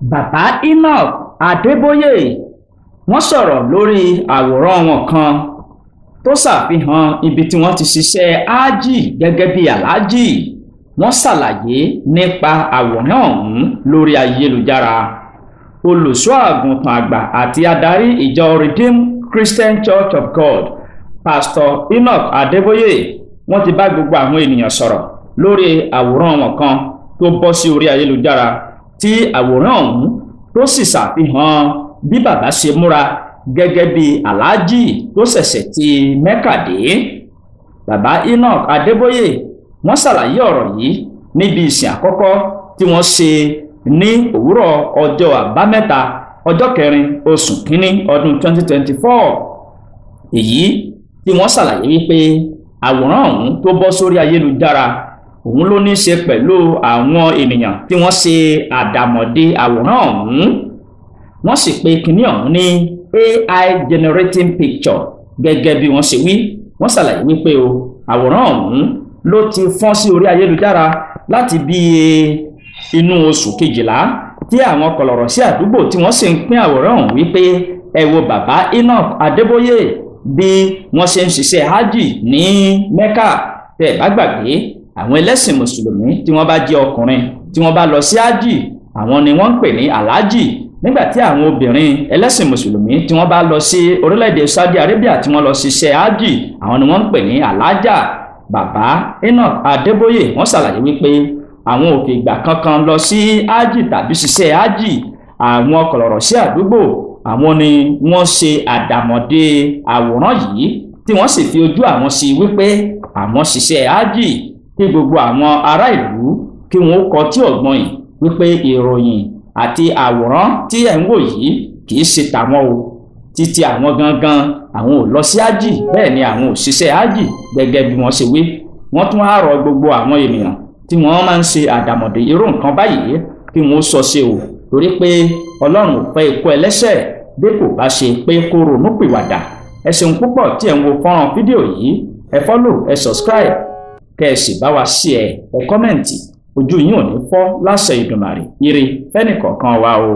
Bàbá Enoch Adébóyè wọ́n sọ̀rọ̀ lórí àwòrán wọn kan tó ṣàfihàn ibi tí wọ́n ti ṣiṣẹ́ ájì gẹ́gẹ́ bí aláàjì. Wọ́n ṣàlàyé nípa àwòrán ọ̀hún lórí ayélujára. Olùṣọ́ àgùntàn àgbà àti adarí ìjọ Redeemed Christian Church of God, Pastor Enoch Adébóyè, wọ́n ti bá gbogbo àwọn ènìyàn sọ̀rọ̀ lórí àwòrán wọn kan tó bọ́ sí orí ayélujára, tí àwòrán ọ̀hún tó sì ṣàfihàn bí bàbá ṣe múra gẹ́gẹ́ bí aláàjì tó ṣẹ̀ṣẹ̀ ti Mẹ́kà dé. Bàbá Enoch Adébóyè wọ́n ṣàlàyé ọ̀rọ̀ yìí níbi ìsìn àkọ́kọ́ tí wọ́n ṣe ní òwúrọ̀ ọjọ́ àbámẹ́ta ọjọ́ kẹrin oṣù kínní ọdún 2024. Èyí tí wọ́n ṣàlàyé wípé àwòrán ọ̀hún tó bọ́ sórí ayélujára òun ló ní í ṣe pẹ̀lú àwọn ènìyàn tí wọ́n ṣe àdàmọ̀dé àwòrán ọ̀hún. Wọ́n sì pe kinní ọ̀hún ní AI generating picture gẹ́gẹ́ bí wọ́n ṣe wí. Wọ́n ṣàlàyé wípé o àwòrán ọ̀hún ló ti fọ́n sí orí ayélujára láti bí inú oṣù kejìlá, tí àwọn kọlọ̀rọ̀ sí àdúgbò tí wọ́n sì ń pín àwòrán ọ̀hún wípé ẹ wo bàbá Enoch Adébóyè bí wọ́n ṣe ń ṣiṣẹ́ hajj ní Mẹ́kà. Tẹ́ bá gbàgbé, àwọn ẹlẹ́sìn mùsùlùmí tí wọ́n bá jẹ́ ọkùnrin tí wọ́n bá lọ sí hajj, àwọn ni wọ́n ń pè ní aláàjì. Nígbà tí àwọn obìnrin ẹlẹ́sìn mùsùlùmí tí wọ́n bá lọ sí orílẹ̀-èdè Saudi Arabia tí wọ́n lọ ṣiṣẹ́ hajj, àwọn ni wọ́n ń pè ní aláàjà. Bàbá Enoch Adébóyè wọ́n ṣàlàyé wípé àwọn ò fi ìgbà kankan lọ sí hajj tàbí ṣiṣẹ́ hajj. Àwọn kọlọ̀rọ̀ sí àdúgbò àwọn ni wọ́n ṣe àdàmọ̀dé àwòrán yìí, tí wọ́n sì fi ojú àwọn sí wípé àwọn ṣiṣẹ́ hajj, kí gbogbo àwọn ará ìlú kí wọ́n kọ tí ọ̀gbọ́n yìí wípé ìròyìn àti àwòrán tí ẹ̀ ń wò yìí kì í ṣe tàwọn o, títí àwọn gangan àwọn ò lọ sí hajj, bẹ́ẹ̀ ni àwọn ò ṣiṣẹ́ hajj gẹ́gẹ́ bí wọ́n ṣe wí. Wọ́n tún á rọ gbogbo àwọn ènìyàn tí wọ́n máa ń ṣe àdàmọ̀dé irú nǹkan báyìí kí wọ́n sọ ṣe o, torí pé Ọlọ́run ò fẹ́ ikú ẹlẹ́ṣẹ̀ bí kò bá ṣe pé kó ronúpìwàdà. Ẹ ṣeun púpọ̀ tí ẹ̀ ń wo fọ́nrán fídíò yìí. Ẹ follow, ẹ subscribe, kẹ́ ẹ sì bá wa share, ẹ comment. Ojú yín ò ní fọ́ láṣẹ Ìdùmarè. Ire fẹ́nìkọ̀ọ̀kan wa o.